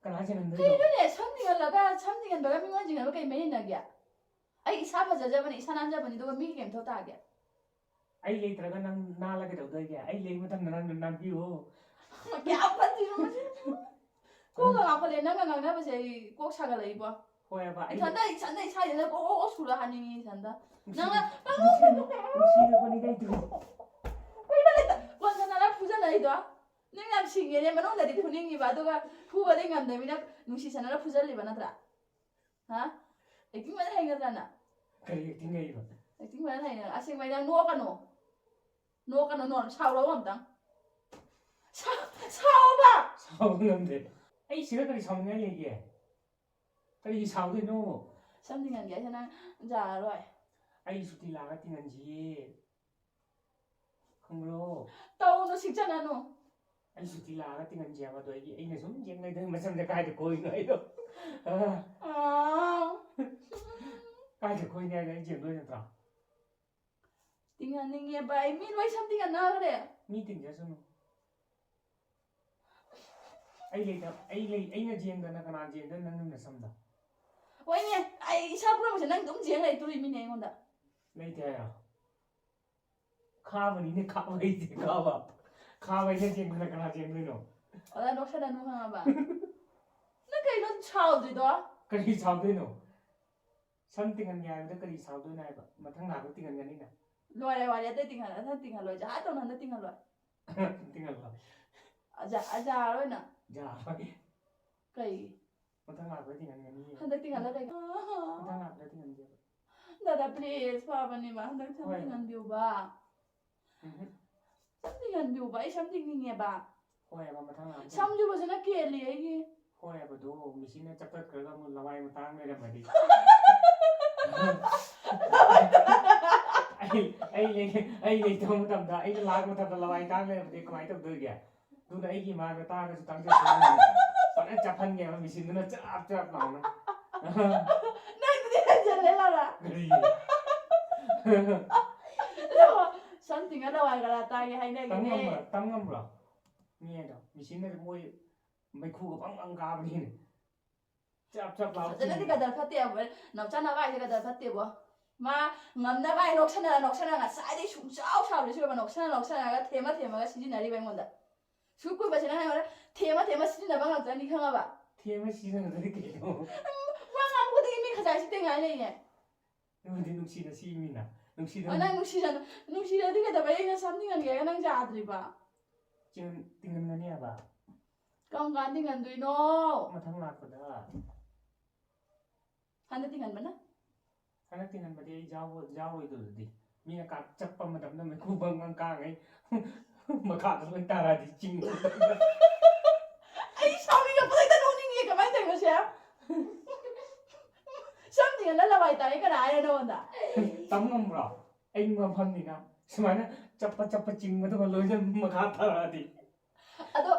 ꯀꯅꯥ ꯆꯦꯡꯍꯟꯗꯣꯏꯅꯣ? ꯀꯩꯅꯣꯅꯦ, ꯁꯝ ꯊꯤꯡꯍꯜꯂꯒ, ꯁꯝ ꯊꯤꯡꯍꯟꯕꯒ ꯃꯤꯉꯣꯟ ꯆꯦꯡꯍꯟꯕ ꯀꯩ ꯃꯔꯤ ꯂꯩꯅꯒꯦ? ꯑꯩ ꯏꯁꯥ ꯐꯖꯖꯕꯅꯤ, ꯏꯁꯥ ꯅꯥꯟꯖꯕꯅꯤ, ꯑꯗꯨꯒ ꯃꯤꯒꯤ ꯀꯩ ꯃꯊꯧ ꯇꯥꯒꯦ? ꯑꯩ ꯂꯩꯇ꯭ꯔꯒ ꯅꯪ ꯅꯥꯜꯂ ꯀꯩꯗꯧꯗꯣꯏꯒꯦ? ꯑꯩ ꯂꯩ ꯃꯇꯝꯗ ꯅꯪ ꯅꯥꯟꯕꯤꯌꯣ꯫ ꯀꯌꯥ ꯐꯠꯇ꯭ꯔꯤꯅꯣ ꯃꯁꯤ? ꯀꯣꯛꯀ ꯉꯥꯎꯈꯠꯂꯦ, ꯅꯪꯒ ꯉꯥꯡꯅꯕꯁꯦ ꯑꯩ ꯀꯣꯛ ꯁꯥꯒꯠꯂꯛꯏꯕꯣ꯫ ꯍꯣꯏꯕ, ꯑꯩ ꯏꯊꯟꯗ, ꯏꯊꯟꯗ ꯏꯁꯥ ꯏꯊꯟꯗ ꯀꯣꯛ ꯀꯣꯛ ꯁꯨꯔ ꯍꯥꯅꯤꯡꯉꯤ ꯏꯊꯟꯗ꯫ ꯅꯪꯅ ꯅꯨꯡꯁꯤꯔꯛꯄꯅꯤ ꯀꯩꯗꯧ? ꯀꯣꯟꯁꯅꯔ ꯐꯨꯖꯅꯔꯤꯗꯣ꯫ ꯅꯪ ꯌꯥꯝ ꯁꯤꯡꯉꯦꯅꯦ, ꯃꯅꯨꯡꯗꯗꯤ ꯐꯨꯅꯤꯡꯉꯤꯕ, ꯑꯗꯨꯒ ꯐꯨꯕꯗꯤ ꯉꯝꯗꯕꯅꯤꯅ ꯅꯨꯡꯁꯤ ꯁꯥꯟꯅꯔ ꯐꯨꯖꯜꯂꯤꯕ ꯅꯠꯇ꯭ꯔꯥ? ꯍꯥ? Acting ꯐꯖꯅ ꯍꯩ ꯅꯠꯇ꯭ꯔꯥ ꯅꯪ? ꯀꯔꯤ acting ꯍꯩꯕ? Acting ꯐꯖꯅ ꯍꯩ ꯅꯪ꯫ ꯑꯁꯦꯡꯕꯩ ꯅꯪ ꯅꯣꯛꯀꯅꯣ꯫ ꯅꯣꯛꯀꯅꯣ, ꯅꯣꯛ-, ꯁꯥꯎꯔꯛꯑꯣ ꯑꯝꯇꯪ꯫ ꯁꯥ-, ꯁꯥꯎꯕ! ꯁꯥꯎꯕ ꯉꯝꯗꯦ꯫ ꯑꯩ ꯁꯤꯗ ꯀꯔꯤ ꯁꯥꯎꯅꯤꯡꯉꯥꯏ ꯂꯩꯒꯦ? ꯀꯔꯤꯒꯤ ꯁꯥꯎꯗꯣꯏꯅꯣ? ꯁꯝ ꯇꯤꯡꯍꯟꯒꯦ ꯍꯥꯏꯁꯦ ꯅꯪ ꯌꯥꯔꯔꯣꯏ꯫ ꯑꯩ ꯁꯨꯇꯤ ꯂꯥꯛꯑꯒ ꯇꯤꯡꯍꯟꯁꯤꯌꯦ꯫ ꯈꯪꯕ꯭ꯔꯣ? ꯇꯧꯅꯨ, ꯁꯤꯛꯆꯅꯅꯨ꯫ ꯑꯩ ꯁꯨꯇꯤ ꯂꯥꯛꯑꯒ ꯇꯤꯡꯍꯟꯁꯦ ꯍꯥꯏꯕ, ꯑꯗꯣ ꯑꯩꯒꯤ, ꯑꯩꯅ ꯁꯨꯝ ꯌꯦꯡ ꯂꯩꯗꯣꯏ ꯃꯁꯝꯁꯦ ꯀꯥꯏꯗ ꯀꯣꯏꯅꯣ ꯑꯩꯗꯣ꯫ ꯑꯥ꯫ ꯑꯥ꯫ ꯀꯥꯏꯗ ꯀꯣꯏꯅꯤ ꯍꯥꯏꯅ ꯑꯩ ꯌꯦꯡꯗꯣꯏ ꯅꯠꯇ꯭ꯔꯣ? ꯇꯤꯡꯍꯟꯅꯤꯡꯉꯦꯕ ꯑꯩ꯫ ꯃꯤ ꯂꯣꯏ ꯁꯝ ꯇꯤꯡꯍꯟꯅꯈ꯭ꯔꯦ꯫ ꯃꯤ ꯇꯤꯡꯖꯁꯅꯨ꯫ ꯑꯩ ꯂꯩꯇ-, ꯑꯩ ꯂꯩ-, ꯑꯩꯅ ꯌꯦꯡꯗꯅ ꯀꯅꯥ ꯌꯦꯡꯗꯣꯏꯅꯣ ꯅꯪꯒꯤ ꯅꯁꯝꯗꯣ? ꯍꯣꯏꯅꯦ, ꯑꯩ ꯏꯁꯥ ꯄꯨꯝꯅꯃꯛꯁꯦ ꯅꯪ ꯑꯗꯨꯝ ꯌꯦꯡ ꯂꯩꯗꯣꯔꯤꯃꯤꯅꯦ ꯑꯩꯉꯣꯟꯗ꯫ ꯂꯩꯇꯦ ꯍꯥꯏꯔꯣ? ꯈꯥꯕꯅꯤꯅꯦ, ꯈꯥꯕ ꯍꯩꯇꯦ, ꯈꯥꯕ꯫ ꯈꯥꯕ ꯍꯩꯅ ꯆꯦꯟꯗꯅ ꯀꯅꯥ ꯆꯦꯟꯗꯣꯏꯅꯣ? ꯑꯣꯖꯥ, ꯅꯣꯛꯁꯟꯅꯅꯨ ꯈꯪꯉꯕ? ꯅꯪ ꯀꯩꯅꯣ ꯁꯥꯎꯗ꯭ꯔꯤꯗꯣ? ꯀꯔꯤ ꯁꯥꯎꯗꯣꯏꯅꯣ? ꯁꯝ ꯇꯤꯡꯍꯟꯒꯦ ꯍꯥꯏꯕꯗ ꯀꯔꯤ ꯁꯥꯎꯗꯣꯏꯅꯣ ꯍꯥꯏꯕ? ꯃꯊꯪ ꯂꯥꯛꯄ ꯇꯤꯡꯍꯟꯒꯅꯤꯅ꯫ ꯂꯣꯏꯔꯦ ꯋꯥꯔꯤ, ꯑꯇꯩ ꯇꯤꯡꯍꯜꯂꯣꯏ, ꯍꯟꯗꯛ ꯇꯤꯡꯍꯜꯂꯣꯏ꯫ ꯖꯍꯥ ꯇꯧꯅ ꯍꯟꯗꯛ ꯇꯤꯡꯍꯜꯂꯣꯏ꯫ ꯇꯤꯡꯍꯜꯂꯣ꯫ ꯑꯖꯥ-, ꯑꯖꯥꯔ ꯑꯣꯏꯅ꯫ ꯌꯥꯔꯣꯏ꯫ ꯀꯩꯒꯤ? ꯃꯊꯪ ꯂꯥꯛꯄꯗ ꯇꯤꯡꯍꯟꯒꯅꯤ꯫ ꯍꯟꯗꯛ ꯇꯤꯡꯍꯜꯂ ꯀꯩ? ꯃꯊꯪ ꯂꯥꯛꯄꯗ ꯇꯤꯡꯍꯟꯒꯦꯕ꯫ ꯗꯥꯗꯥ, please, ꯐꯕꯅꯦꯕ, ꯍꯟꯗꯛ ꯁꯝ ꯍꯣꯏ꯫ ꯇꯤꯡꯍꯟꯕꯤꯌꯨꯕ꯫ ꯎꯝꯍꯨꯝ꯫ ꯁꯝ ꯇꯤꯡꯍꯟꯕꯤꯌꯨꯕ, ꯑꯩ ꯁꯝ ꯇꯤꯡꯅꯤꯡꯉꯦꯕ꯫ ꯍꯣꯏ ꯍꯥꯏꯕ, ꯃꯊꯪ ꯂꯥꯛꯄꯗ꯫ ꯁꯝꯁꯨ ꯐꯖꯅ ꯀꯦꯜꯂꯤ ꯑꯩꯒꯤ꯫ ꯍꯣꯏ ꯍꯥꯏꯕꯗꯣ, ꯃꯦꯆꯤꯟꯅ ꯆꯞꯊꯠꯈ꯭ꯔꯒ ꯑꯃꯨꯛ ꯂꯋꯥꯏ ꯃꯇꯥꯡ ꯂꯩꯔꯝꯃꯗꯤ꯫ ꯑꯩ, ꯑꯩ ꯂꯩ-, ꯑꯩ ꯂꯩꯇꯕ ꯃꯇꯝꯗ, ꯑꯩꯅ ꯂꯥꯛꯄ ꯃꯇꯝꯗ ꯂꯋꯥꯏ ꯃꯇꯥꯡ ꯂꯩꯔꯝꯃꯗꯤ ꯀꯃꯥꯏꯅ ꯇꯧꯗꯣꯏꯒꯦ? ꯑꯗꯨꯅ ꯑꯩꯒꯤ ꯏꯃꯥꯒ ꯇꯥꯔꯒꯁꯨ ꯇꯥꯡꯖꯁꯅꯨ꯫ ꯐꯖꯅ ꯆꯞꯍꯟꯒꯦꯕ ꯃꯦꯆꯤꯟꯗꯨꯅ ꯆꯞ ꯆꯞ ꯂꯥꯎꯅ꯫ ꯅꯪꯗꯨꯗꯤ ꯍꯦꯟꯖꯜꯂꯦ ꯂꯥꯎꯔ꯫ ꯀꯔꯤꯒꯤ? ꯁꯝ ꯇꯤꯡꯉ ꯂꯋꯥꯏ ꯀꯔꯥ ꯇꯥꯒꯦ ꯇꯝ ꯍꯥꯏꯅꯒꯦꯅꯦ꯫ ꯉꯝꯕ꯭ꯔꯣ? ꯇꯝ ꯉꯝꯕ꯭ꯔꯣ? ꯃꯤ ꯍꯥꯏꯗꯣ ꯃꯦꯆꯤꯟꯅ ꯃꯣꯏ ꯃꯩꯈꯨꯒ ꯕꯪ ꯕꯪ ꯀꯥꯕꯅꯤꯅꯦ꯫ ꯆꯞ ꯆꯞ ꯂꯥꯎ ꯐꯖꯅꯗꯤ ꯆꯤꯡꯉꯤ꯫ ꯀꯗꯔ ꯐꯠꯇꯦ ꯍꯥꯏꯕ, ꯅꯥꯎꯆꯥ ꯅꯕꯥꯏꯁꯦ ꯀꯗꯔ ꯐꯠꯇꯦꯕꯣ꯫ ꯃꯥ ꯉꯝꯅꯕ ꯍꯥꯏ ꯅꯣꯛꯁꯟꯅꯔ ꯅꯣꯛꯁꯟꯅꯔ ꯉꯁꯥꯏꯗꯩ ꯁꯨꯡꯁꯥꯎ ꯁꯥꯎꯗ꯭ꯔꯤ ꯁꯤꯕꯣ, ꯅꯣꯛꯁꯟꯅ ꯅꯣꯛꯁꯟꯅꯔꯒ ꯊꯦꯝꯃ ꯊꯦꯝꯃꯒ ꯁꯤꯖꯤꯟꯅꯔꯤꯕ ꯑꯩꯉꯣꯟꯗ꯫ ꯁꯨꯛ ꯀꯨꯏꯕꯁꯦ ꯅꯪ ꯑꯩꯉꯣꯟꯗ ꯊꯦꯝꯃ ꯊꯦꯝꯃ ꯁꯤꯖꯤꯟꯅꯕ ꯉꯥꯛꯇꯅꯤ ꯈꯪꯉꯕ? ꯊꯦꯝꯃ ꯁꯤꯖꯤꯟꯅꯗ꯭ꯔꯗꯤ ꯀꯩꯅꯣ? ꯎꯝ, ꯋꯥ ꯉꯥꯡꯕ ꯈꯨꯗꯤꯡꯒꯤ ꯃꯤ ꯈꯖꯥꯏ ꯁꯤꯠꯇꯦ ꯉꯥꯏ ꯂꯩꯅꯦ꯫ ꯅꯪꯗꯤ ꯅꯨꯡꯁꯤꯅ ꯁꯤꯃꯤꯅ꯫ ꯅꯨꯡꯁꯤꯅ ꯑ, ꯅꯪ ꯅꯨꯡꯁꯤꯅ-, ꯅꯨꯡꯁꯤꯔꯗꯤ ꯀꯩꯗꯧꯕꯩ ꯑꯩꯅ ꯁꯝ ꯇꯤꯡꯍꯟꯒꯦ ꯍꯥꯏꯔꯒ ꯅꯪ ꯌꯥꯗ꯭ꯔꯤꯕ? ꯆꯤꯡ ꯇꯤꯡꯍꯟꯒꯅꯤ ꯍꯥꯏꯕ꯫ ꯀꯔꯝ ꯀꯥꯟ ꯇꯤꯡꯍꯟꯗꯣꯏꯅꯣ? ꯃꯊꯪ ꯂꯥꯛꯄꯗ꯫ ꯍꯟꯗꯛ ꯇꯤꯡꯍꯟꯕꯅ? ꯍꯟꯗꯛ ꯇꯤꯡꯍꯟꯕꯗꯤ ꯑꯩ ꯌꯥꯎꯔꯣ- ꯌꯥꯎꯔꯣꯏꯗꯧꯗꯨꯗꯤ꯫ ꯃꯤꯅ ꯀꯥ- ꯆꯠꯄ ꯃꯇꯝꯗ ꯃꯩꯈꯨ ꯕꯪ ꯕꯪ ꯀꯥꯡꯉꯩ ꯃꯈꯥꯗ ꯂꯣꯏ ꯇꯥꯔꯛꯑꯗꯤ ꯆꯤꯡ꯫ ꯑꯩ ꯁꯥꯎꯅꯤꯡꯉꯛꯄꯗ ꯍꯦꯛꯇ ꯅꯣꯛꯅꯤꯡꯉꯦ꯫ ꯀꯃꯥꯏꯅ ꯇꯧꯔꯤꯅꯣ ꯁꯦ? ꯁꯝ ꯇꯤꯡꯍꯜꯂ ꯂꯋꯥꯏ ꯇꯥꯏ ꯀꯅꯥ ꯍꯥꯏꯔꯦ ꯅꯉꯣꯟꯗ? ꯇꯝ ꯉꯝꯕ꯭ꯔꯣ? ꯑꯩ ꯃꯐꯝꯅꯤꯅ ꯁꯨꯃꯥꯏꯅ ꯆꯠꯄ ꯆꯠꯄ ꯆꯤꯡꯕꯗꯨꯒ ꯂꯣꯏꯅ ꯃꯈꯥ ꯇꯥꯔꯛꯑꯗꯤ꯫ ꯑꯗꯣ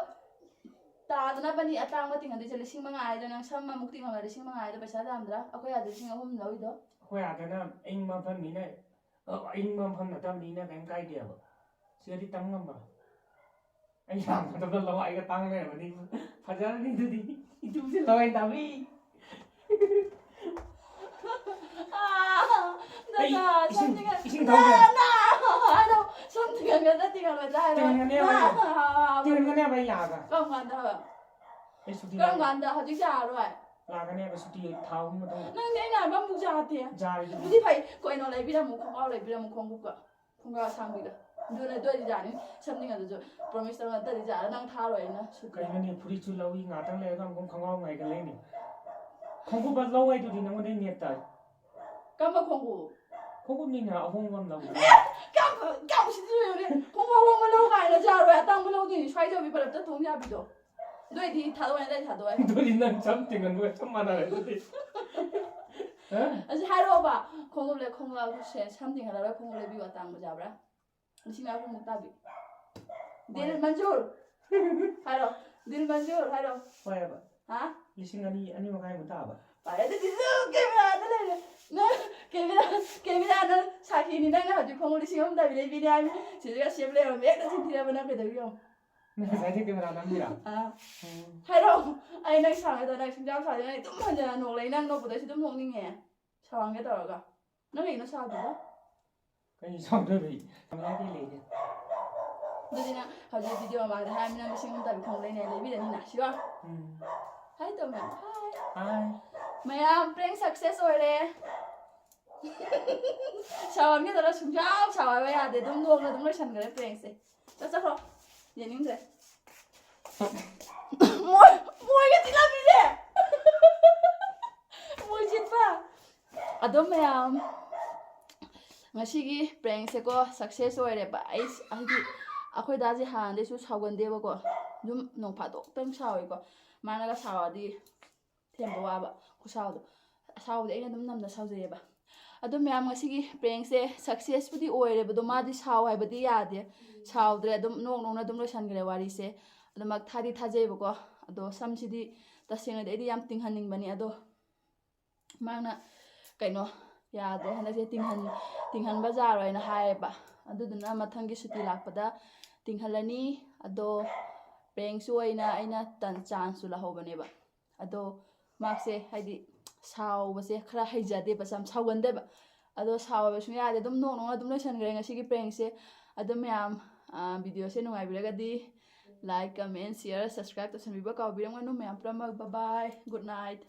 ꯇꯥꯗꯅꯕꯅꯤ ꯑꯇꯥꯡꯕ ꯇꯤꯡꯍꯟꯗꯣꯏꯁꯦ꯫ ꯂꯤꯁꯤꯡ ꯃꯉꯥ ꯍꯥꯏꯗꯣ, ꯅꯪ ꯁꯝ ꯑꯃꯨꯛ ꯇꯤꯡꯍꯜꯂ ꯂꯤꯁꯤꯡ ꯃꯉꯥ ꯍꯥꯏꯗꯣ ꯄꯩꯁꯥ ꯌꯥꯝꯗ꯭ꯔꯥ? ꯑꯩꯈꯣꯏ ꯑꯥꯗ ꯂꯤꯁꯤꯡ ꯑꯍꯨꯝ ꯂꯧꯔꯤꯗꯣ꯫ ꯑꯩꯈꯣꯏ ꯑꯥꯗꯅ ꯑꯏꯪꯕ ꯃꯐꯝꯅꯤꯅ, ꯑ, ꯑꯏꯪꯕ ꯃꯐꯝ ꯅꯠꯇꯕꯅꯤꯅ ꯀꯩꯝ ꯀꯥꯏꯗꯦꯕ꯫ ꯁꯤꯗꯗꯤ ꯇꯝ ꯉꯝꯕ꯭ꯔꯣ? ꯑꯩ ꯂꯥꯛꯄꯗ ꯂꯋꯥꯏꯒ ꯇꯥꯡ ꯂꯩꯔꯝꯃꯗꯤ ꯐꯖꯔꯅꯤ ꯑꯗꯨꯗꯤ꯫ ꯏꯇꯨꯁꯦ ꯂꯋꯥꯏ ꯇꯥꯕꯤ꯫ ꯑꯥ, ꯑꯩ ꯅꯅꯥ, ꯏꯁꯤꯡ- something else. ꯏꯁꯤꯡ ꯊꯛꯎꯒꯦ꯫ ꯅꯅꯥ, ꯍꯥꯏꯔꯣ, something else ꯅꯠꯇꯦ, ꯀꯩꯅꯣ ꯍꯥꯏꯔꯣ꯫ ꯇꯤꯡꯍꯟꯒꯅꯤ ꯅꯥ, ꯍꯥꯏꯕ꯫ ꯑꯥ, ꯇꯤꯡꯍꯟꯒꯅꯤ ꯍꯥꯏꯕ ꯑꯩ ꯂꯥꯛꯑꯒ꯫ ꯀꯔꯝ ꯀꯥꯟꯗ ꯍꯥꯏꯕ? ꯑꯩ ꯁꯨꯇꯤ ꯀꯔꯝ ꯂꯧ- ꯀꯥꯟꯗ? ꯍꯧꯖꯤꯛꯁꯦ ꯌꯥꯔꯣꯏ꯫ ꯂꯥꯛꯀꯅꯦꯕ ꯁꯨꯇꯤ ꯊꯥ ꯑꯍꯨꯝ ꯃꯇꯨꯡꯗ꯫ ꯅꯪꯗꯤ ꯑꯩꯅ ꯍꯥꯏꯕ ꯑꯃꯨꯛ ꯌꯥꯗꯦ꯫ ꯌꯥꯔꯤꯗꯨꯗꯤ꯫ ꯑꯗꯨꯗꯤ ꯐꯩ, ꯀꯩꯅꯣ ꯂꯩꯕꯤꯔꯝꯃꯨ, ꯈꯣꯡꯒ꯭ꯔꯥꯎ ꯂꯩꯕꯤꯔꯝꯃꯨ, ꯈꯣꯡꯎꯞꯀ, ꯈꯣꯡꯒ꯭ꯔꯥꯎ ꯑꯁꯥꯡꯕꯤꯒ꯫ ꯑꯗꯨꯅ ꯑꯗꯨ ꯑꯣꯏꯗꯤ ꯌꯥꯅꯤ, something ꯑꯗꯨꯁꯨ promise ꯇꯧꯔ ꯅꯠꯇ꯭ꯔꯗꯤ ꯌꯥꯔꯦ, ꯅꯪ ꯊꯥꯔꯣꯏ ꯑꯩꯅ ꯁꯨꯇꯤ꯫ ꯀꯩꯅꯣꯅꯦ, ꯐꯨꯔꯤꯠꯁꯨ ꯂꯧꯏ, ꯉꯥꯛꯇꯪ ꯂꯩꯔꯒ ꯑꯃꯨꯛ ꯈꯣꯡꯒ꯭ꯔꯥꯎ ꯉꯥꯏꯒꯠꯂꯛꯏꯅꯦ꯫ ꯈꯣꯡꯎꯞ ꯂꯧ ꯍꯥꯏꯗꯨꯗꯤ ꯅꯉꯣꯟꯗꯩ ꯅꯦꯠ ꯇꯥꯏ꯫ ꯀꯔꯝꯕ ꯈꯣꯡꯎꯞ? ꯈꯣꯡꯎꯞꯅꯤꯅ ꯑꯍꯣꯡꯕ ꯑꯃ ꯂꯧ꯫ ꯀꯌꯥꯝ, ꯀꯌꯥꯝ ꯎꯁꯤꯠꯇ꯭ꯔꯤꯅꯣ ꯌꯦꯡꯉꯨꯅꯦ꯫ ꯈꯣꯡꯎꯞ ꯑꯍꯣꯡꯕ ꯂꯧ ꯀꯥꯏꯅ ꯌꯥꯔꯣꯏ, ꯑꯇꯥꯡꯕ ꯂꯧꯗꯣꯏꯅꯤ, ꯁ꯭ꯋꯥꯏ ꯌꯧꯕꯤ ꯕꯂꯞꯇ ꯇꯣꯡ ꯌꯥꯕꯤꯗꯣ꯫ ꯑꯗꯨ ꯑꯣꯏꯗꯤ ꯊꯥꯗꯣꯛꯑꯦ, ꯑꯗꯨ ꯊꯥꯗꯣꯛꯑꯦ꯫ ꯑꯗꯨꯗꯤ ꯅꯪ ꯁꯝ ꯇꯤꯡꯍꯟꯕꯒ ꯆꯞ ꯃꯥꯟꯅꯔꯦ ꯑꯗꯨꯗꯤ꯫ ꯍꯥ? ꯑꯁꯤ ꯍꯥꯏꯔꯛꯑꯣꯕ, ꯈꯣꯡꯎꯞ ꯂꯩ, ꯈꯣꯡꯎꯞ ꯁꯦ-, ꯁꯝ ꯇꯤꯡꯍꯜꯂꯔꯣꯏ, ꯈꯣꯡꯎꯞ ꯂꯩꯕꯤꯌꯨ ꯑꯇꯥꯡꯕꯁꯦ ꯌꯥꯕ꯭ꯔꯥ? ꯂꯤꯁꯤꯡ ꯃꯔꯤꯐꯨꯃꯨꯛ ꯇꯥꯕꯤ꯫ ꯗꯤꯜ ꯃꯟꯖꯨꯔ꯫ ꯍꯥꯏꯔꯣ, ꯗꯤꯜ ꯃꯟꯖꯨꯔ ꯍꯥꯏꯔꯣ꯫ ꯍꯣꯏ ꯍꯥꯏꯕ꯫ ꯍꯥ? ꯂꯤꯁꯤꯡ ꯑꯅꯤ, ꯑꯅꯤ ꯃꯈꯥꯏꯃꯨꯛ ꯇꯥꯕ꯫ ꯐꯔꯦ, ꯑꯗꯨꯗꯤ ꯁꯨꯝ ꯀꯦꯃꯦꯔꯥꯗ ꯂꯩꯔꯦ꯫ ꯅꯪ ꯀꯦꯃꯦꯔꯥ, ꯀꯦꯃꯦꯔꯥ ꯅꯪ ꯁꯥꯈꯤꯅꯤ, ꯅꯪꯅ ꯍꯧꯖꯤꯛ ꯈꯣꯡꯎꯞ ꯂꯤꯁꯤꯡ ꯑꯍꯨꯝ ꯇꯥꯕꯤ ꯂꯩꯕꯤꯅꯤ ꯍꯥꯏꯕꯅꯤ꯫ ꯁꯤꯗꯒ ꯁꯦꯞ ꯂꯩꯔꯝꯃꯦ, ꯍꯦꯛꯇ ꯆꯤꯟꯊꯤꯔꯕ ꯅꯪ ꯀꯩꯗꯧꯔꯤ ꯌꯦꯡꯉꯣ꯫ ꯅꯪ ꯉꯁꯥꯏꯗꯩ ꯀꯦꯃꯦꯔꯥ ꯅꯝꯃꯤꯔꯥ? ꯑꯥ꯫ ꯎꯝ꯫ ꯍꯥꯏꯔꯛꯑꯣ꯫ ꯑꯩ ꯅꯪ ꯁꯥꯎꯔꯦ ꯇꯧꯔ ꯅꯪ ꯁꯨꯡꯁꯥꯎ ꯁꯥꯎꯗꯦ꯫ ꯅꯪ ꯑꯗꯨꯝ ꯍꯟꯖꯤꯟꯅ ꯅꯣꯛꯂꯛꯏ꯫ ꯅꯪ ꯅꯣꯛꯄꯗ ꯑꯩꯁꯨ ꯑꯗꯨꯝ ꯅꯣꯛꯅꯤꯡꯉꯦ꯫ ꯁꯥꯎꯍꯟꯒꯦ ꯇꯧꯔꯒ꯫ ꯅꯪ ꯀꯩꯅꯣ ꯁꯥꯎꯗꯣꯏꯗꯣ? ꯀꯩ ꯁꯥꯎꯗꯣꯏꯕ ꯑꯩ? ꯀꯃꯥꯏꯅ ꯀꯩ ꯂꯩꯒꯦ? ꯑꯗꯨꯗꯤ ꯅꯪ ꯍꯧꯖꯤꯛ video ꯃꯃꯥꯡꯗ ꯍꯥꯏꯔꯝꯃꯤ ꯅꯪ ꯂꯤꯁꯤꯡ ꯑꯍꯨꯝ ꯇꯥꯕꯤ ꯈꯣꯡꯎꯞ ꯂꯩꯅꯤ ꯍꯥꯏꯅ ꯂꯩꯕꯤꯔꯅꯤꯅ, ꯁꯤꯌꯣꯔ? ꯎꯝ꯫ ꯍꯥꯏ ꯇꯧꯃꯦ꯫ ꯍꯥꯏ꯫ ꯍꯥꯏ꯫ ꯃꯌꯥꯝ, prank success ꯑꯣꯏꯔꯦ꯫ ꯁꯥꯎꯍꯟꯒꯦ ꯇꯧꯔ ꯁꯨꯡꯁꯥꯎ ꯁꯥꯎꯍꯟꯕ ꯌꯥꯗꯦ꯫ ꯑꯗꯨꯝ ꯅꯣꯛꯅ ꯑꯗꯨꯝ ꯂꯣꯏꯁꯟꯈ꯭ꯔꯦ prankꯁꯦ꯫ ꯆꯠ ꯆꯠꯈ꯭ꯔꯣ꯫ ꯌꯦꯡꯅꯤꯡꯗ꯭ꯔꯦ꯫ ꯃꯣꯏ ꯃꯣꯏꯒ ꯆꯤꯠꯂꯝꯃꯤꯅꯦ꯫ ꯃꯣꯏ ꯆꯤꯠꯄ꯫ ꯑꯗꯣ ꯃꯌꯥꯝ, ꯉꯁꯤꯒꯤ prankꯁꯦꯀꯣ success ꯑꯣꯏꯔꯦꯕ꯫ ꯑꯩ ꯍꯥꯏꯗꯤ ꯑꯩꯈꯣꯏ ꯗꯥꯁꯦ ꯍꯥꯟꯅꯗꯩꯁꯨ ꯁꯥꯎꯒꯟꯗꯦꯕꯀꯣ, ꯑꯗꯨꯝ ꯅꯣꯡ ꯐꯥꯗꯣꯛꯇꯪ ꯁꯥꯎꯋꯦꯀꯣ꯫ ꯃꯥꯅꯒ ꯁꯥꯎꯔꯗꯤ ꯊꯦꯝꯕ ꯋꯥꯕ ꯈꯨꯁꯥꯎꯗꯣ꯫ ꯑꯁꯥꯎꯕꯗꯤ ꯑꯩꯅ ꯑꯗꯨꯝ ꯅꯝꯅ ꯁꯥꯎꯖꯩꯌꯦꯕ꯫ ꯑꯗꯣ ꯃꯌꯥꯝ, ꯉꯁꯤꯒꯤ prankꯁꯦ successꯄꯨꯗꯤ ꯑꯣꯏꯔꯦꯕ, ꯑꯗꯣ ꯃꯥꯗꯤ ꯁꯥꯎ ꯍꯥꯏꯕꯗꯤ ꯌꯥꯗꯦ꯫ ꯁꯥꯎꯗ꯭ꯔꯦ, ꯑꯗꯨꯝ ꯅꯣꯛ ꯅꯣꯛꯅ ꯑꯗꯨꯝ ꯂꯣꯏꯁꯟꯈ꯭ꯔꯦ ꯋꯥꯔꯤꯁꯦ꯫ ꯑꯗꯨꯃꯛ ꯊꯥꯗꯤ ꯊꯥꯖꯩꯕꯀꯣ꯫ ꯑꯗꯣ ꯁꯝꯁꯤꯗꯤ ꯇꯁꯦꯡꯅꯗꯤ ꯑꯩꯗꯤ ꯌꯥꯝ ꯇꯤꯡꯍꯟꯅꯤꯡꯕꯅꯤ, ꯑꯗꯣ ꯃꯥꯅ ꯀꯩꯅꯣ ꯌꯥꯗ꯭ꯔꯦ꯫ ꯍꯟꯗꯛꯁꯦ ꯇꯤꯡꯍꯟ ꯇꯤꯡꯍꯟꯕ ꯌꯥꯔꯣꯏꯅ ꯍꯥꯏꯌꯦꯕ꯫ ꯑꯗꯨꯗꯨꯅ ꯃꯊꯪꯒꯤ ꯁꯨꯇꯤ ꯂꯥꯛꯄꯗ ꯇꯤꯡꯍꯜꯂꯅꯤ꯫ ꯑꯗꯣ prankꯁꯨ ꯑꯣꯏꯅ ꯑꯩꯅ ꯇꯟ chanceꯁꯨ ꯂꯧꯍꯧꯕꯅꯦꯕ꯫ ꯑꯗꯣ ꯃꯥꯁꯦ ꯍꯥꯏꯗꯤ ꯁꯥꯎꯕꯁꯦ ꯈꯔ ꯍꯩꯖꯗꯦꯕ, ꯌꯥꯝ ꯁꯥꯎꯒꯟꯗꯦꯕ꯫ ꯑꯗꯣ ꯁꯥꯎꯕ ꯁꯨꯡꯌꯥ ꯌꯥꯗꯦ, ꯑꯗꯨꯝ ꯅꯣꯛ ꯅꯣꯛꯅ ꯑꯗꯨꯝ ꯂꯣꯏꯁꯟꯈ꯭ꯔꯦ ꯉꯁꯤꯒꯤ prankꯁꯦ꯫ ꯑꯗꯣ ꯃꯌꯥꯝ, ꯑ, videoꯁꯦ ꯅꯨꯡꯉꯥꯏꯕꯤꯔꯒꯗꯤ like, comment, share, subscribe ꯇꯧꯁꯟꯕꯤꯕ ꯀꯥꯎꯕꯤꯔꯝꯒꯅꯨ꯫ ꯃꯌꯥꯝ ꯄꯨꯝꯅꯃꯛ bye bye, good night꯫